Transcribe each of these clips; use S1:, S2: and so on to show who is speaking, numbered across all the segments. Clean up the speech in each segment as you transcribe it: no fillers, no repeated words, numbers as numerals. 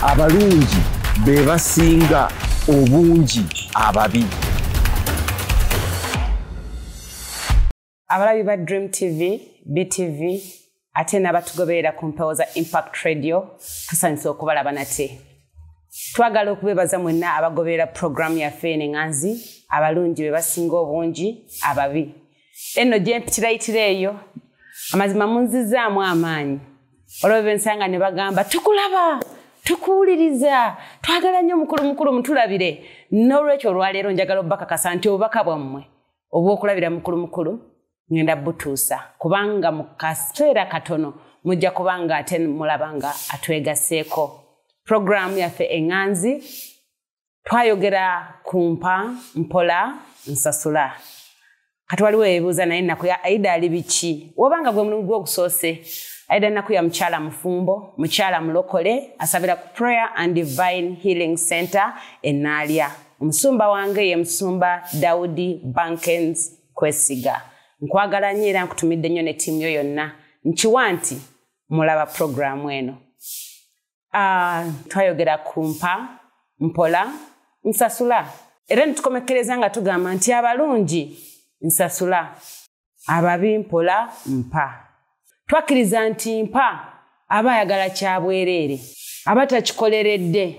S1: Abalungi be basinga obungi ababi.
S2: Abalabi ba Dream TV, BTV, ate n'abatugoberera ku mpewo za Impact Radio, tusanyuse okubalaba nate. Twagala okubeebaza mwenna abagoberera puroguramu yaffe eno eŋŋanzi, abalungi be basinga obungi ababi. Eno gye mpitirayitira eyo, amazima munzizaamu amaanyi. Olwo be nsanga ne bagamba tukulaba, tukuwuliriza, twagala nnyo mukulu mukulu mutulabire. N'olwekyo olwaleero njagala obbakakasa nti obubaka bwammwe obw'okulabira mukulu mukulu ngenda butuusa, kubanga mu kaseera katono mujja kubanga ate mulaba nga atwegaseeko. Puroguramu yaffe eŋŋanzi twayogera ku mpa mpola nsasula. Kati waliwo ebibuuza naye ennaku ya Aida ali biki? Wobanga gwe mulimu gw'ogusoose, Aida ennaku ya mukyala mufumbo, mukyala mulokole, asabira ku Prayer and Divine Healing Center e Naalya. Omusumba wange ye musumba Daudi Bankens Kwesiga. Nkwagala nnyo era nkutumidde nnyo ne ttiimu yo yonna. Nkiwa nti mulaba puroguramu eno. Twayogera ku mpa mpola nsasula. Era ne tukomekkereza nga tugamba nti abalungi nsasula, ababi mpola mpa. Twakkiriza nti mpa aba ayagala kya bwereere, aba takikoleredde.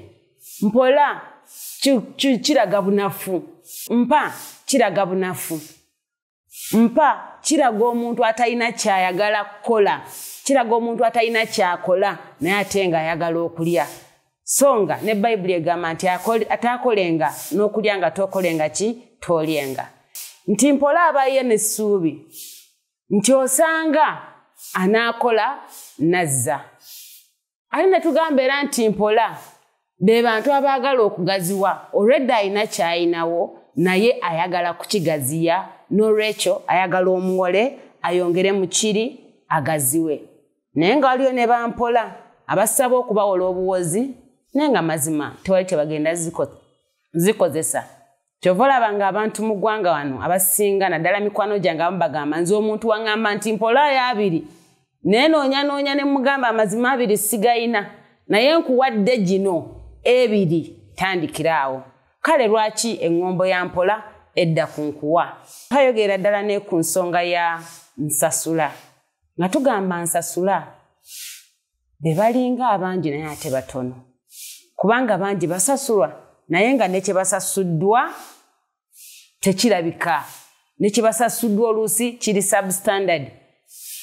S2: Mpola kiraga bunafu, mpa kiraga bunafu. Mpa kiraga omuntu atalina kyayagala kukola, kiraga omuntu atalina kyakola naye ate nga ayagala okulya. So nga ne Bayibuli egamba nti ataakolenga n'okulya nga tokolenga ki tolyenga. Nti mpola aba ye n'essuubi nti osanga anaakola nazza. Ate ne tugamba era nti mpola be bantu abaagala okugaziwa, olwedda alina ky'ayinawo naye ayagala kukigaziya, n'olwekyo ayagala omuwole ayongere mu kiri agaziwe. Naye nga waliyo ne bampola abasaba okubawola obuwozi, naye nga mazima tewali kye bagenda zikozesa. Kyova olaba nga abantu mu ggwanga wano abasinga naddala mikwano gyange abamu bagamba nze omuntu waŋŋamba nti mpolayo abiri, naye noonyanoonya ne mugamba amazima abiri sigayina, naye nkuwadde gino ebiri, tandikira awo. Kale lwaki eŋŋombo ya mpola edda ku nkuwa? Twayogera ddala ne ku nsonga ya nsasula. Nga tugamba nsasula be balinga abangi naye ate batono, kubanga bangi basasulwa naye nga ne kye basasuddwa tekirabika, ne kye basasuddwa oluusi kiri substandard.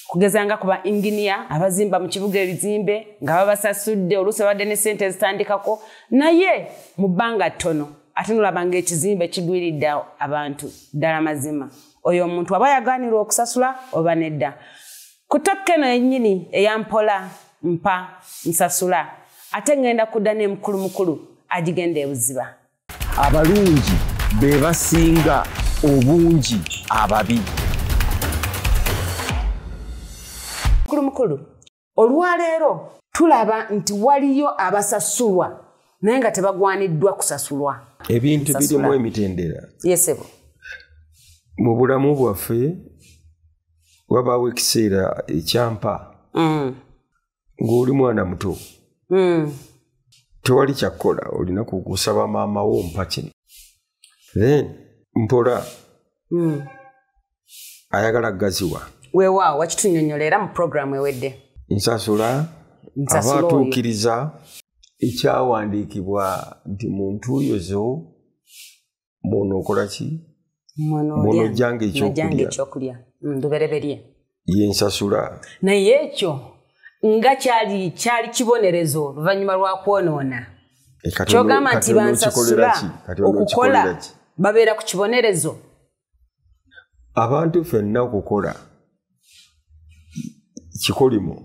S2: Kugeza nga ku ba engineer abazimba mu kibuga ebizimbe nga babasasudde oluusi babadde ne ssente ezitandikako, naye mu bbanga ttono ate nolaba ng'ekizimbe kigwiridde abantu. Ddala mazima oyo omuntu aba yagaanirwa okusasula oba nedda. Ku topic eno yennyini eya mpola mpa nsasula, ate ngenda kudda ne mukulu mukulu agigenda ebuziba.
S1: Abalungi be basinga obungi ababi.
S2: Mukulu mukulu, olwaleero tulaba nti waliyo abasasulwa naye nga tebagwaniddwa kusasulwa.
S3: Ebintu birimu emitendera.
S2: Yesebo.
S3: Mu bulamu bwaffe wabaawo ekiseera ekyampa ng'oli mwana muto. Tewali kyakukola, olina kusaba maama wo mpa kino. Then mpola ayagala kugaziwa.
S2: Weewaawo wakitunnyonnyola era mu puroguramu ewedde.
S3: Nsasula aba atuukiriza ekyawandiikibwa nti mu ntuuyo zo mw'onookola ki? Mw'onojjanga ekyokulya.
S2: Lubereberye.
S3: Ye nsasula.
S2: Naye ekyo nga kyali kibonerezo oluvannyuma lwa kwonoona. Kyogamba nti bansasula okukola babeera ku kibonerezo.
S3: Abantu ffenna okukola kikolimo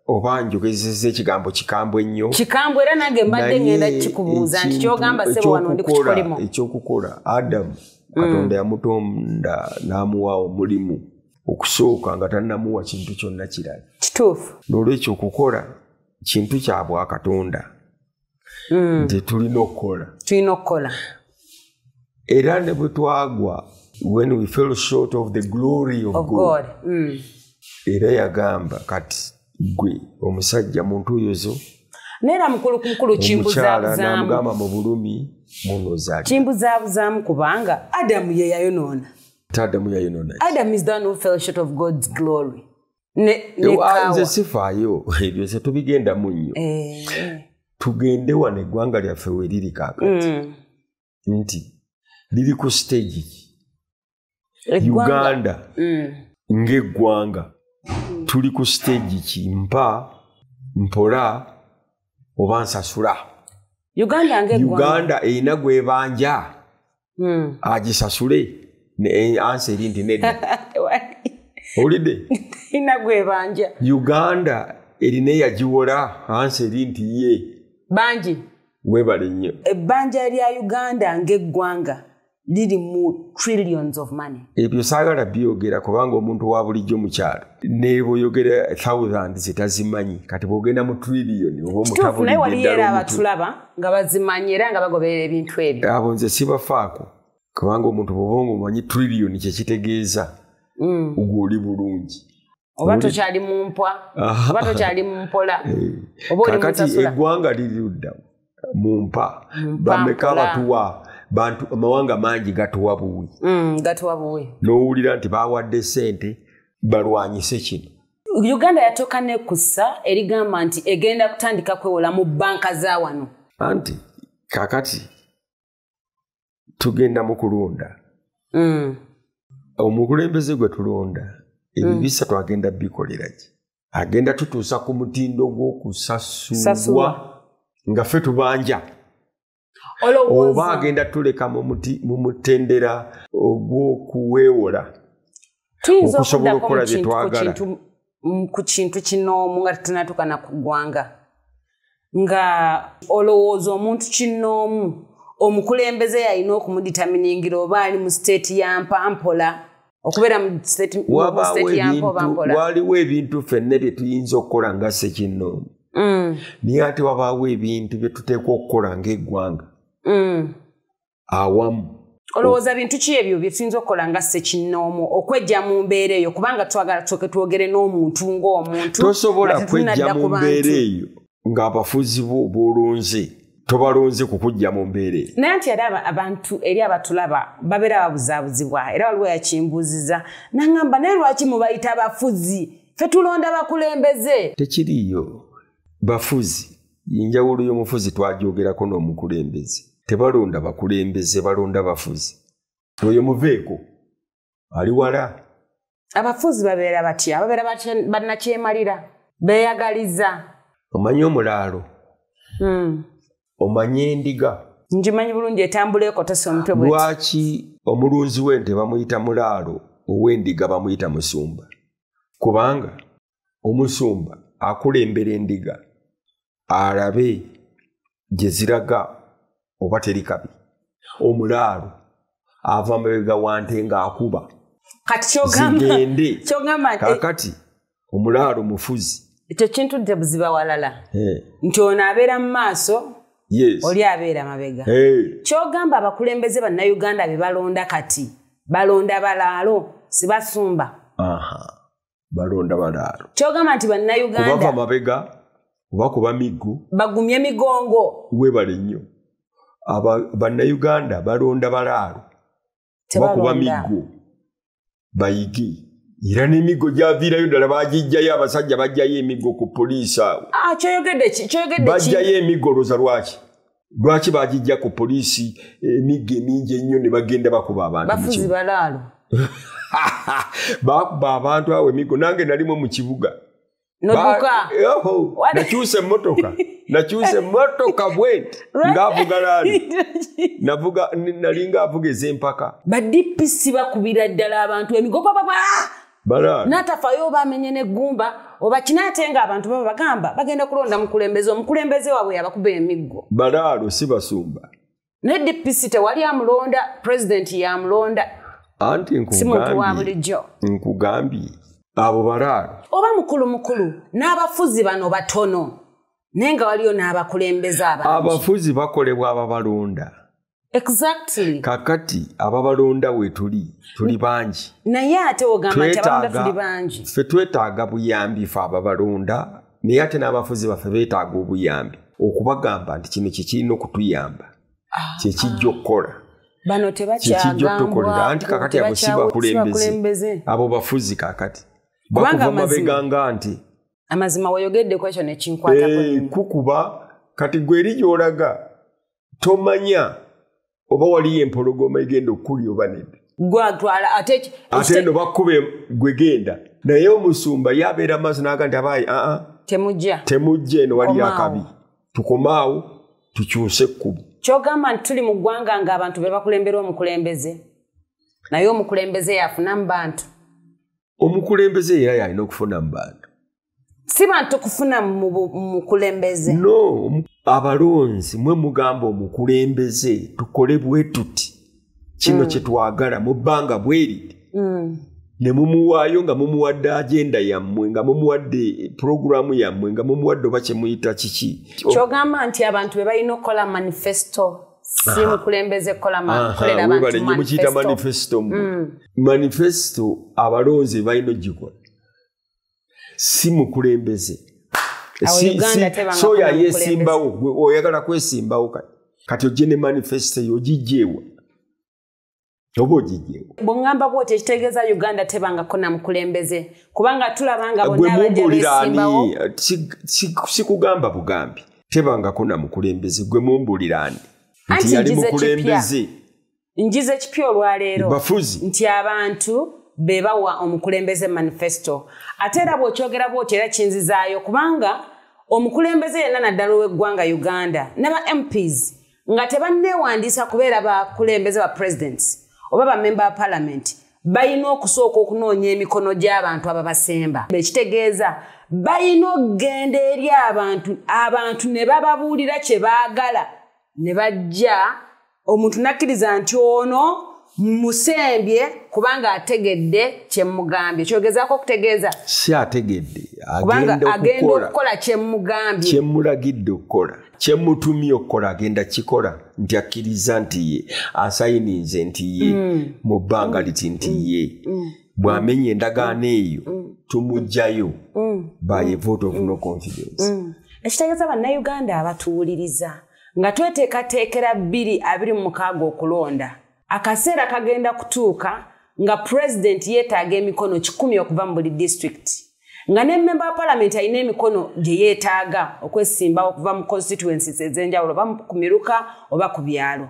S3: oba njogezezza ekigambo kikambwe ennyo.
S2: Kikambwe era nange mbadde ngenda kikubuuza nti kyogamba ssebo wano ndi ku kikolimo.
S3: Ekyokukola Adamu Katonda yamutonda n'amuwa omulimu okusooka nga tannamuwa kintu kyonna kirala.
S2: Kituufu.
S3: N'olwekyo okukola kintu kya bwakatonda. Nti tulina okukola.
S2: Tulina okukola.
S3: Era ne bwe twagwa, when we fell short of the glory of God. Era yagamba kati gwe omusajja mu ntuuyo zo
S2: Naye mukulu mukulu kimbuzaabuzamu.
S3: Namugamba mu bulumi munozali.
S2: Kimbuzaabuzamu kubanga Adamu ye yayonoona.
S3: Adamu yayonoona.
S2: Adam is the one who fell short of God's glory. Ne Kawa.
S3: Nze sifaayo ebyo se tubigendamu nnyo. Tugende wano eggwanga lyaffe we liri kaakati. Nti liri ku stage ki? Uganda ng'eggwanga tuli ku stage ki? Mpa, mpola oba nsasula.
S2: Uganda ng'eggwanga.
S3: Uganda erina gw'ebanja agisasule. Ansa eri nti nedda. Owulidde?
S2: Erina gw'ebanja.
S3: Uganda erina eyagiwola, ansa eri nti ye.
S2: Bangi.
S3: Weebale nnyo.
S2: Ebbanja lya Uganda ng'eggwanga liri mu trillions of money.
S3: Ebyo saagala byogera kubanga omuntu wa bulijjo mu kyalo ne bw'oyogera thousands tazimanyi, kati bw'ogenda mu trillion oba
S2: Kituufu, naye waliyo era abatulaba nga bazimanyi era nga bagoberera ebintu ebyo.
S3: Abo nze sibafaako kubanga omuntu bw'oba ng'omanyi trillion kye kitegeeza ogwo oli bulungi.
S2: Oba tokyali mu mpwa, oba tokyali mu mpola, oba oli mu
S3: Kaakati
S2: nsasula.
S3: Eggwanga liri ludda mu mpa, bameka batuwa bantu amawanga mangi gatuwa buwi.
S2: Gatuwa buwi.
S3: N'owulira nti bawadde ssente balwanyise kino.
S2: Uganda yatuuka n'ekussa erigamba nti egenda kutandika kwewola mu bbanka za wano.
S3: Anti kaakati tugenda mu kulonda. Omukulembeze gwe tulonda ebibisa twagenda bikolera ki? Agenda tutuusa ku mutindo gw'okusasulwa nga ffe tubanja. Oba agenda tuleka mu mutendera ogw'okuweewola.
S2: Tuyinza
S3: Okusobola
S2: okuddako
S3: okukola bye twagala.
S2: Ku kintu kinoomu nga tetunnatuuka na ku ggwanga. Nga olowooza omuntu kinoomu omukulembeze yalina okumuditaminingira oba ali mu state ya mpampola, okubeera mu state ya mpampola.
S3: Waliwo ebintu ffenna bye tuyinza okukola nga ssekinnoomu. Naye ate wabaawo ebintu bye tuteekwa okukola ng'eggwanga. Awamu.
S2: Olowooza bintu ki ebyo bye tuyinza okukola nga ssekinnoomu okwejja mu mbeera eyo, kubanga twagala tusooke twogere n'omuntu ng'omuntu.
S3: Tosobola kwejja mu mbeera eyo ng'abafuzi bo b'olonze tobalonze kukujja mu mbeera eyo.
S2: Naye nti era abantu eri abatulaba babeera babuzaabuzibwa, era waliwo yakimbuuziza n'aŋŋamba naye lwaki mubayita abafuzi, ffe tulonda bakulembeze.
S3: Tekiriiyo bafuzi, enjawulo y'omufuzi twagyogerako n'omukulembeze. Tebalonda bakulembeze, balonda bafuzi. Oyo muveeko ali wala.
S2: Abafuzi babeera batya? Babeera bannakyemalira, beeyagaliza.
S3: Omanyi omulaalo? Omanyi endiga?
S2: Ngimanyi bulungi etambula ekotose omutwe bw'eti.
S3: Lwaki omulunzi w'ente bamuyita mulaalo, ow'endiga bamuyita musumba? Kubanga omusumba akulembera endiga alabe gye ziraga oba teri kabi. Omulaalo ava mabega wa nte ng'akuba.
S2: Kati ky'ogamba
S3: kaakati omulaalo mufuzi.
S2: Ekyo kintudde buziba walala. Nti ono abeera mu maaso, oli abeera mabega. Ky'ogamba abakulembeze bannayuganda be balonda kati balonda balaalo, si basumba.
S3: Balonda balaalo.
S2: Ky'ogamba nti bannayuganda
S3: kubava mabega oba kuba miggo,
S2: bagumye migongo.
S3: Weebale nnyo. Bannayuganda balonda balaalo oba kuba miggo bayige. Era n'emiggo gyaviirayo ddala bagijjayo, abasajja bajjayo emiggo ku poliisi awo.
S2: Kyoyogedde ki?
S3: Bajjayo emiggo olowooza lwaki? Lwaki bagijja ku poliisi emiggo emingi ennyo ne bagenda bakuba abantu?
S2: Bafuzi balaalo.
S3: Bakuba abantu awo emiggo. Nange nalimu mu kibuga.
S2: Nodduka.
S3: Nakyusa emmotoka. Nakyusa emmotoka bwenti ng'avuga laali. Nalinga avuga ez'empaka.
S2: Ba DPC bakubira ddala abantu emiggo pa. N'atafaayo oba amenye n'eggumba oba kinaate nga abantu baba bagamba bagenda kulonda mukulembeze, omukulembeze waabwe yabakuba emiggo.
S3: Balaalo si basumba.
S2: Ne DPC tewali amulonda, pulezidenti yamulonda.
S3: Anti
S2: si muntu wa bulijjo.
S3: Nkugambye abo balaalo.
S2: Oba mukulu mukulu n'abafuzi bano batono naye nga waliyo n'abakulembeze abangi.
S3: Abafuzi bakolebwa ababalonda.
S2: Exactly.
S3: Kakati ababalonda we tuli bangi.
S2: Naye ate ogamba nti abalonda tuli bangi.
S3: Ffe twetaaga buyambi ffe ababalonda, naye ate n'abafuzi baffe beetaaga obuyambi. Okubagamba nti kino kyekirina okutuyamba, kyekijja okukola.
S2: Bano tebakyagambwa.
S3: Anti kakati abo si bakulembeze, abo bafuzi kakati. Bakuva mabega nga nti.
S2: Amazima wayogedde ku ekyo ne kinkwatako.
S3: Kukuba kati gwe eri gy'olaga tomanya oba waliyo empologoma egenda okkulya oba nedda.
S2: Gwatwala ate
S3: ate nno bakube gwe genda. Naye omusumba yabeera maaso n'aga nti abaayi
S2: temujja.
S3: Temujja eno waliyo akabi. Tukomaawo tukyuse ekkubo.
S2: Ky'ogamba nti tuli mu ggwanga ng'abantu be bakulembera omukulembeze. Naye omukulembeze yafuna mu bantu.
S3: Omukulembeze era yalina okufuna mu bantu.
S2: Si bantu kufuna mu mukulembeze.
S3: No, abalonzi mwe mugamba omukulembeze tukole bwe tuti. Kino kye twagala mu bbanga bweri. Ne mumuwaayo nga mumuwadde agenda yammwe, nga mumuwadde puroguramu yammwe, nga mumuwadde oba kye muyita kiki.
S2: Ky'ogamba nti abantu be balina okukola manifesto, si mukulembeze kukola abantu
S3: manifesto. Manifesto. Manifesto abalonzi balina okugikola. Si mukulembeze. So yayesimbawo, oyagala kwesimbawo kati. Kati ojje ne manifesto yo ogigyewa. Oba ogigyewa.
S2: Bw'ongamba bw'otyo ekitegeeza Uganda tebangako na mukulembeze. Kubanga tulaba nga bonna abajja beesimbawo.
S3: Sikugamba bugambi. Tebangako na mukulembeze. Gwe mumbulira ani? Nti yali mukulembeze.
S2: Njize kipya olwaleero.
S3: Bafuzi.
S2: Nti abantu be bawa omukulembeze manifesto. Ate era bw'okyogera bw'otyo era kinzizaayo kubanga omukulembeze yenna naddala ow'eggwanga Uganda ne ba MPs nga tebanneewandiisa kubeera bakulembeze ba presidents oba ba member of parliament balina okusooka okunoonya emikono gy'abantu ababasemba. Ekitegeeza balina okugenda eri abantu, abantu ne bababuulira kye baagala ne bajja omuntu n'akkiriza nti ono musembye kubanga ategedde kye mugambye. Kyogezaako okutegeeza?
S3: Si ategedde,
S2: agenda okukola kye mugambye.
S3: Kye mulagidde okukola, kye mutumye okukola agenda kikola nti akkiriza nti ye, asayininze nti ye, mu bbanga liti nti ye. Bw'amenya endagaano eyo tumuggyayo by a vote of no confidence.
S2: Ekitegeeza bannayuganda abatuwuliriza nga tweteekateekera 2026 okulonda. Akaseera kagenda kutuuka nga president yeetaaga emikono 100 okuva mu buli district. Nga ne member wa parliament alina emikono gye yeetaaga okwesimba okuva mu constituencies ez'enjawulo oba ku miruka oba ku byalo.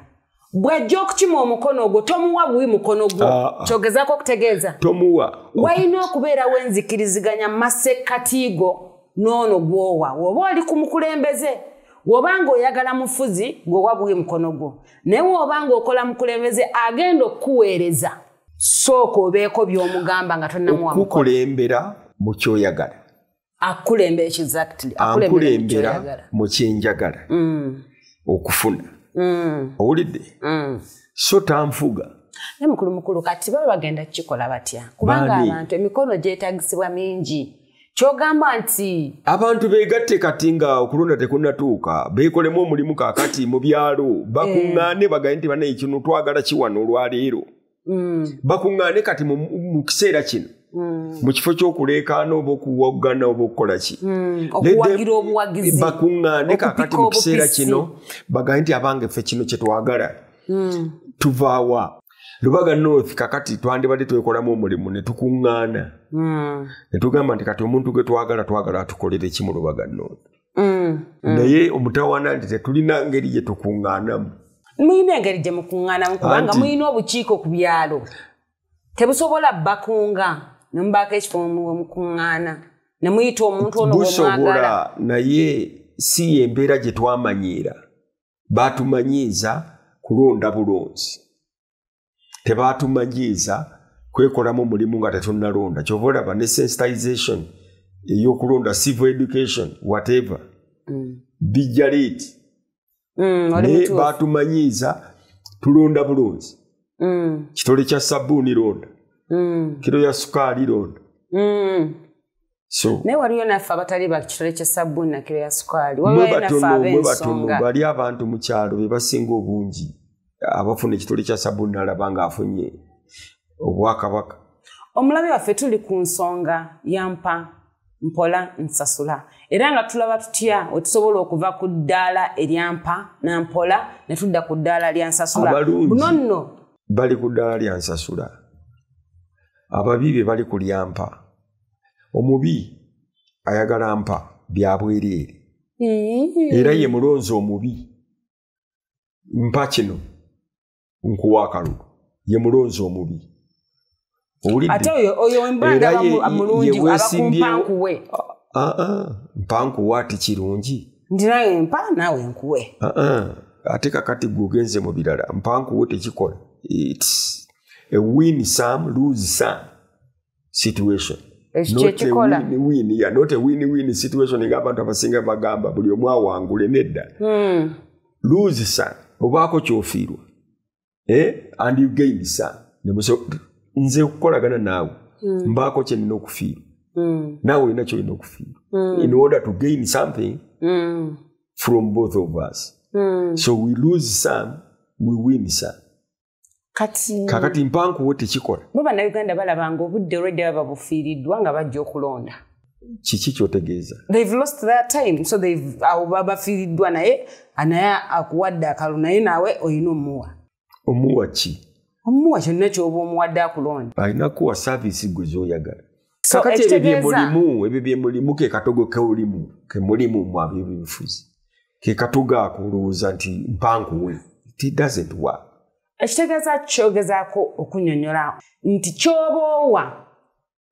S2: Bw'ajja okukima omukono ogwo tomuwa buwi mukono gwo. Kyogezaako okutegeeza?
S3: Tomuwa.
S2: Walina okubeerawo enzikiriziganya mu masekkatigo n'ono gw'owa. Oba oli ku mukulembeze, bw'obanga oyagala mufuzi gw'owa buwi mukono gwo. Naye bw'obanga okola mukulembeze agenda okukuweereza, sooka obeeko by'omugamba nga tonnamuwa mukono.
S3: Okukulembera mu ky'oyagala.
S2: Akulembera exactly.
S3: Akulembera mu kyenjagala. Okufuna. Owulidde? So tanfuga.
S2: Naye mukulu mukulu kati baba bagenda kukikola batya? Kubanga abantu emikono gyetaagisibwa mingi. Ky'ogamba nti
S3: abantu beegatte kati nga okulonda tekunnatuuka, beekolemu omulimu kaakati mu byalo, bakuŋŋaane bagaye nti bannaye kino twagala kiwano olwaleero. Bakuŋŋaane kati mu kiseera kino. Mu kifo ky'okuleekaana oba okuwoggana oba okukola ki.
S2: Okuwagira obuwagizi.
S3: Bakuŋŋaane kaakati mu kiseera kino bagaye nti abange ffe kino kye twagala. Tuvaawa. Lubaga North kakati twandibadde twekolamu omulimu ne tukuŋŋaana. Ne tugamba nti kati omuntu gwe twagala twagala atukolere ki mu Lubaga North. Naye omutawaana nti tetulina ngeri gye tukuŋŋaanamu.
S2: Mulina engeri gye mukuŋŋaanamu kubanga mulina obukiiko ku byalo. Tebusobola bakunga ne mubaako ekifo mukuŋŋaana ne muyita omuntu ono gw'omwagala.
S3: Busobola naye si embeera gye twamanyiira. Baatumanyiiza kulonda bulonzi. Tebaatumanyiiza kwekolamu mulimu nga tetunnalonda. Ky'ova olaba ne sensitization ey'okulonda, civil education, whatever. Bijja late. Naye baatumanyiiza tulonda bulonzi. Kitole kya sabbuuni londa. Kiro ya sukaali londa. So
S2: naye waliyo naffe abatali ba kitole kya sabbuuni na kiro ya sukaali. Waliyo naffe ab'ensonga.
S3: Bali abantu mu kyalo be basinga obungi abafuna ekitole kya sabbuuni n'alaba ng'afunye obwakabaka.
S2: Omulabe waffe tuli ku nsonga ya mpa mpola nsasula. Era nga tulaba tutya otusobola okuva ku ddaala erya mpa na mpola ne tudda ku ddaala lya nsasula. Buno nno
S3: bali ku ddaala lya nsasula, ababi be bali ku lya mpa. Omubi ayagala mpa bya bwereere, era ye mulonzi omubi. Mpa kino nkuwa akalulu, ye mulonzi omubi.
S2: Ate oyo embanda mulungi abakumpa nkuwe.
S3: Mpa nkuwe ati kirungi.
S2: Ndi nawe mpa naawe nkuwe.
S3: Ate kakati gwe ogenze mu birala, mpa nkuwe tekikola. It's a win some, lose some situation. Not a win-win, yeah, not a win-win situation ng'abantu abasinga bagamba buli omu awangule nedda. Lose some, obaako ky'ofiirwa. And you gain some. Nze okukolagana naawe mbaako kye nnina okufiirwa, naawe olina ky'olina okufiirwa, in order to gain something from both of us. So we lose some, we win some. Kakati mpankuwe tekikola.
S2: Bo bannayuganda balabanga obudde olwedde baba bufiiriddwa nga bajja okulonda.
S3: Kiki ky'otegeeza?
S2: They've lost their time, so they've awo bafiiriddwa, naye akuwadde akalulu, naye naawe olina omuwa.
S3: Omuwa ki?
S2: Omuwa kyonna ky'oba omuwadde akulonda.
S3: Alina kuwa service gwe z'oyagala. Kakati ebyo bye mulimu ke katogo ke mulimu mu ab'ebyobufuzi. Ke katogo ako olowooza nti mpankuwe. It doesn't work.
S2: Ekitegeeza kyogezaako okunnyonnyola nti ky'oba owa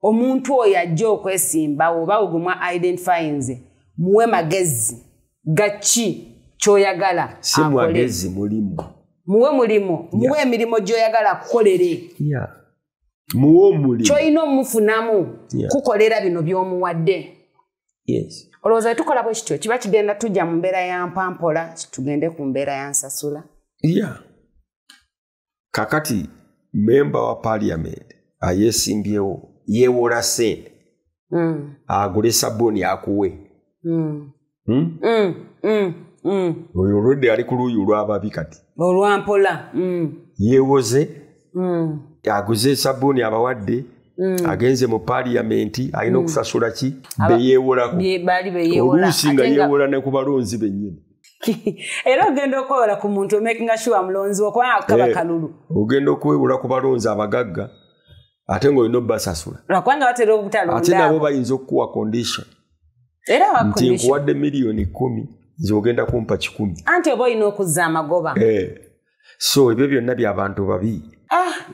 S2: omuntu oyo ajja okwesimbawo oba ogumwa identifyinze, muwe magezi gaki ky'oyagala.
S3: Si magezi mulimu.
S2: Muwe mulimu, muwe emirimu gy'oyagala akukolere.
S3: Muwe omulimu.
S2: Ky'olina omufunamu kukolera bino by'omuwadde.
S3: Yes.
S2: Olowooza tukola bwe kityo kiba kigenda tujja mu mbeera ya mpampola tugende ku mbeera ya nsasula.
S3: Kakati memba wa parliament ayesimbyewo yeewola ssente agule sabbuuni akuwe. Oyo olwedde ali ku luuyi olw'ababi kati.
S2: Olwampola.
S3: Yeewoze, aguze sabbuuni abawadde, agenze mu parliament, alina okusasula ki? Be yeewolako. Oluusi nga yeewola ne ku balonzi bennyini.
S2: Era ogenda okwewola ku muntu omakinga sure mulonzi wo kubanga kaba kalulu.
S3: Ogenda okwewola ku balonzi abagagga ate ng'olina obbasasula.
S2: Lwakubanga batera obutalonda.
S3: Ate nabo bayinza okukuwa condition.
S2: Era wa
S3: nti
S2: condition.
S3: Nkuwadde 100,000,000 nze ogenda kumpa 100.
S2: Anti oba olina okuzza amagoba.
S3: So ebyo byonna by'abantu babi.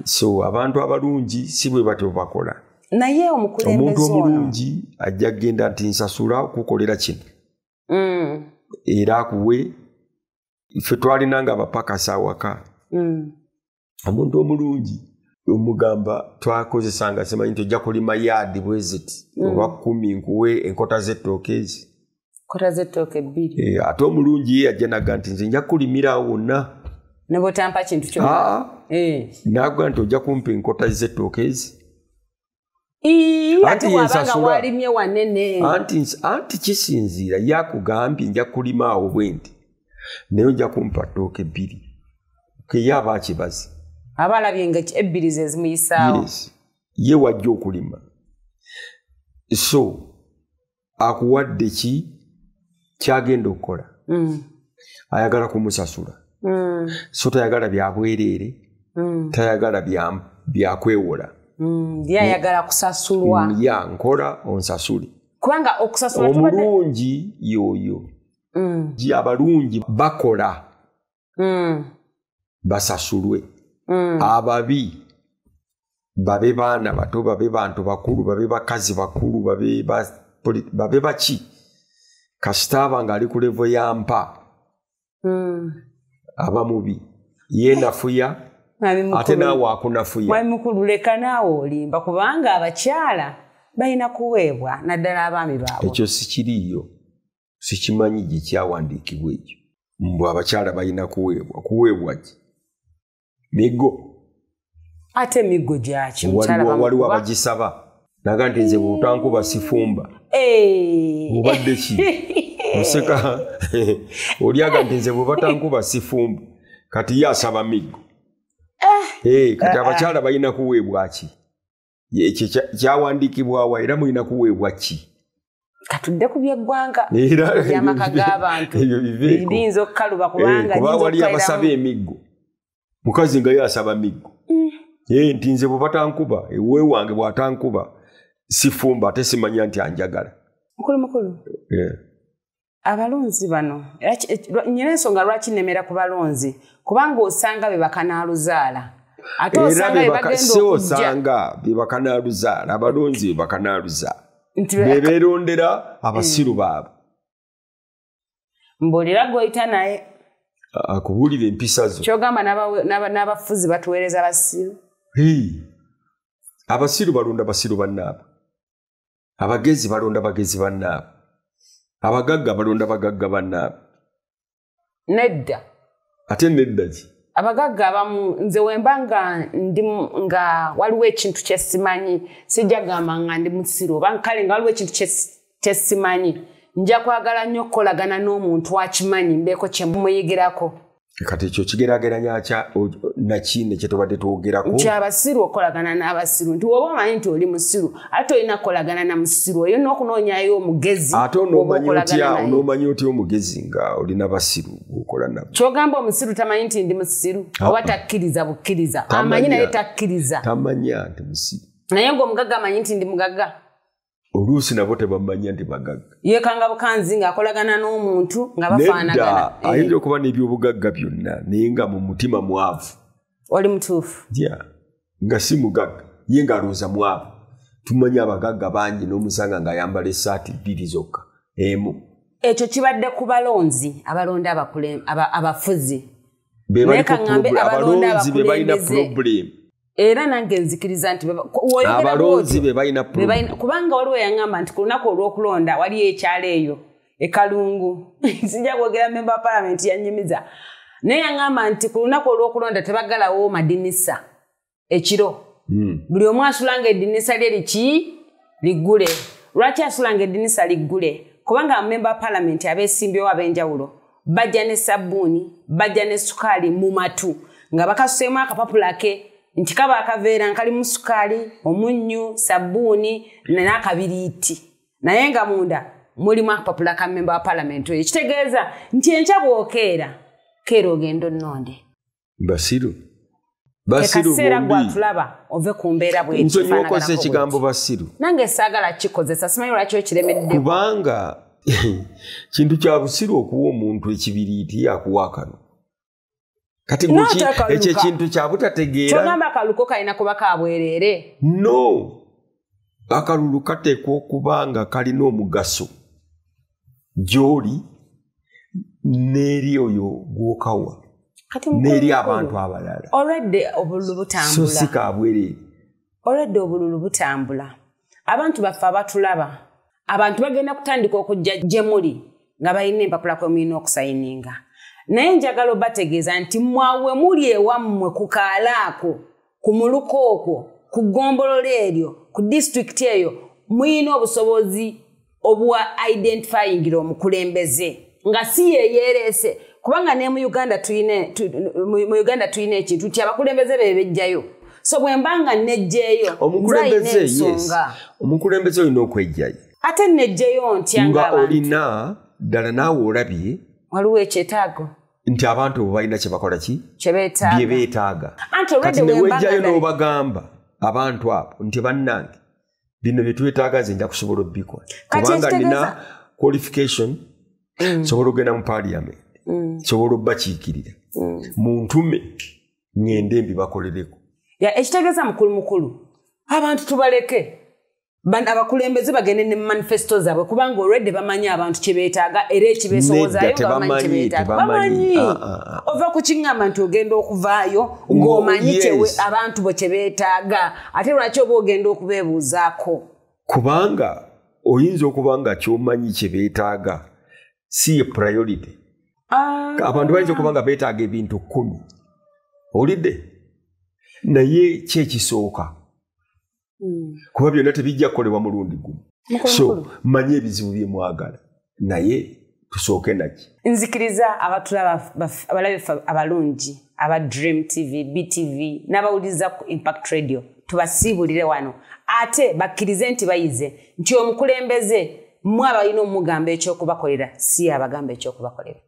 S3: So abantu abalungi si bwe batyo bakola.
S2: Naye omukulembeze
S3: omuntu
S2: ono.
S3: Omulungi ajja kugenda nti nsasula okukolera kino. Era akuwe ffe twalinanga abapakasi awaka. Omuntu omulungi omugamba twakozesanga simanyi nti ojja kulima yaadi bwe ziti oba 10 nkuwe enkota z'ettooke ezi.
S2: Enkota z'ettooke 2.
S3: Ate omulungi ye ajja n'agamba nti nze nja kulimira awo wonna.
S2: Ne bw'otampa kintu kyonna.
S3: N'agamba nti ojja kumpa enkota z'ettooke ezi.
S2: Ate bw'abanga walimye wanene.
S3: Anti kisinziira yakugambye nja kulima awo bwe nti naye ojja kumpa ttooke 2. Ke aba akibaze.
S2: Aba alabye nga ebbiri ze zimuyisaawo.
S3: Yes. Ye wajja okulima. So akuwadde ki kyagenda okukola? Ayagala kumusasula. So tayagala bya bwereere. Tayagala bya kwewola.
S2: Ye ayagala kusasulwa.
S3: Ya nkola onsasule.
S2: Kubanga okusasula
S3: omulungi yoyo. Abalungi bakola. Basasulwe. Ababi babe baana bato, babe bantu bakulu, babe bakazi bakulu, babe baki. Kasita aba ng'ali ku level ya mpa. Aba mubi. Ye nafuya, ate naawe akunafuya.
S2: Mwami mukulu leka naawe olimba kubanga abakyala balina kuweebwa naddala abaami baabwe.
S3: Ekyo sikiriiyo. Sikimanyi gye kyawandiikibwa ekyo. Mbu abakyala balina kuweebwa. Kuweebwa ki? Miggo.
S2: Ate miggo gyaki? Mukyala
S3: Waliwo
S2: bamukuba?
S3: abagisaba. Naga nti nze bw'otankuba sifumba. Obadde ki? Oseka. Oli aga nti nze bw'otankuba sifumba. Kati ye asaba miggo. Kati abakyala balina kuweebwa ki? Ekyo kyawandiikibwa wa era mulina kuweebwa ki?
S2: Katudde ku byeggwanga ebyamaka g'abantu biyinza okukaluba kubanga
S3: wali abasaba emiggo. Mukazi nga ye asaba miggo. Nti nze bwe batankuba, ewe wange bw'atankuba sifumba ate simanya nti anjagala.
S2: Mukulu. Abalonzi bano nyina ensonga lwaki nnemera ku balonzi, kubanga osanga be bakanaaluzaala. Ate osanga be bagenda
S3: okujja. Be bakanaaluzaala, abalonzi be bakanaaluzaala. Be beerondera abasiru baabwe.
S2: Mbuulira gw'oyita naye.
S3: Akubuulira empisa zo.
S2: Ky'ogamba n'abafuzi batuweereza basiru.
S3: Abasiru balonda basiru bannaabwe. Abagezi balonda bagezi bannaabwe. Abagagga balonda bagagga bannaabwe.
S2: Nedda.
S3: Ate nedda ki?
S2: Abagagga abamu nze wemba nga ndi nga waliwo ekintu kye simanyi, sijja gamba nga ndi musiru oba kale nga waliwo ekintu kye simanyi, nja kwagala nnyo okukolagana n'omuntu akimanyi mbeeko kye muyigirako.
S3: Kati ekyo kigeraageranya nakine kye tubadde twogerako.
S2: Nti abasiru okukolagana n'abasiru, nti woba omanyi nti oli musiru ate olina kukolagana na musiru oyo n'okunoonyayo omugezi.
S3: Ate onoomanya otya omugezi nga olina basiru gwokola nabo?
S2: Ky'ogamba omusiru tamanyi nti ndi musiru oba takkiriza bukkiriza, amanyi naye takkiriza.
S3: Tamanya nti musiru.
S2: Naye ng'omugagga amanyi nti ndi mugagga.
S3: Oluusi nabo tebamanya nti bagagga.
S2: Yeekanga bukanzi ng'akolagana n'omuntu nga bafaanagana.
S3: Nedda, ayinza okuba n'ebyobugagga byonna naye nga mu mutima mwavu.
S2: Oli mutuufu.
S3: Nga si mugagga, ye ng'alowooza mwavu. Tumanyi abagagga bangi n'omusanga ng'ayambala essaati bbiri zokka emu.
S2: Ekyo kibadde ku balonzi abalonda abafuzi.
S3: Abalonzi be balina problem.
S2: Era nange nzikiriza nti
S3: abalonzi be balina problem.
S2: Kubanga waliwo yaŋŋamba nti ku lunaku olw'okulonda waliyo ekyalo eyo e Kalungu. Sijja kwogera member wa parliament yannyumiza. Naye yaŋŋamba nti ku lunaku olw'okulonda tebaggalawo madinisa ekiro. Buli omu asulanga eddinisa lye liki liggule. Lwaki asulanga eddinisa liggule? Kubanga member wa parliament abeesimbyewo ab'enjawulo bajja ne sabbuuni, bajja ne sukaali mu matu nga bakasuseemu akapapula ke nti kaba akaveera nkalimu sukaali, omunnyu, sabbuuni n'akabiriiti, naye nga munda mulimu akapapula ka member wa parliament oyo. Ekitegeeza nti enkya bw'okeera keera ogenda onnonde.
S3: Basiru. Basiru
S2: kaseera gwatulaba ove ku mbeera bw'etyo.
S3: Nsonyiwa okozesa ekigambo basiru.
S2: Nange saagala kikozesa, simanyi lwaki okiremedde.
S3: Kubanga kintu kya busiru okuwa omuntu ekibiriiti akuwa akano. Kati ekyo ekintu kya butategeera.
S2: Ky'ogamba akaluko kalina kuba ka bwereere.
S3: No. Akalulu kateekwa okuba nga kalina omugaso gy'oli n'eri oyo gw'okawa. N'eri abantu abalala.
S2: Olwedde obululu butambula.
S3: So si ka bwereere.
S2: Olwedde obululu butambula. Abantu baffe abatulaba, abantu bagenda kutandika okujja gye muli nga balina empapula kwe mulina okusayininga. Naye njagala obategeeza nti mwawe muli ewammwe ku kaalaako, ku muluka okwo, ku ggombolola eryo, ku disitulikiti eyo, mulina obusobozi obwa identifyingira omukulembeze nga si ye yeereese. Kubanga ne mu Uganda tulina ekintu nti abakulembeze be bejjayo. So bwe mba nga nejjeeyo,
S3: omukulembeze ensonga. Omukulembeze olina okwejjayo.
S2: Ate nejjeyo ntya
S3: nga olina ddala naawe olabye
S2: waliwo ekyetaago
S3: nti abantu bo balina kye bakola ki?
S2: Kye
S3: beetaaga. Kati ne wejjayo n'obagamba abantu abo nti bannange bino bye twetaaga nze nja kusobola obbikola. Kubanga nina qualification, nsobola okugenda mu parliament, nsobola obbakiikirira. Muntume ŋŋende mbibakolereko.
S2: Ekitegeeza mukulu mukulu, abantu tubaleke. Abakulembeze bagende ne manifesto zaabwe kubanga already bamanyi abantu kye beetaaga era ekibeesobozaayo nga bamanyi kye beetaaga. Bamanyi. Ova ku kiŋŋamba nti ogenda okuvaayo ng'omanyi abantu bo kye beetaaga, ate lwaki oba ogenda okubeebuuzaako?
S3: Kubanga oyinza okuba nga ky'omanyi kye beetaaga si ye priority. Abantu bayinza okuba nga beetaaga ebintu 10. Owulidde? Naye ki ekisooka? Kuba byonna tebijja kukolebwa mulundi gumu. So manye ebizibu bye mwagala naye tusooke naki.
S2: Nzikiriza abatulaba abalabe abalungi aba Dream TV, BTV n'abawuliriza ku Impact Radio tubasiibulire wano, ate bakkirize nti bayize nti omukulembeze Mmwe abalina omugamba ekyokubakolera, si abagamba ekyokubakolera.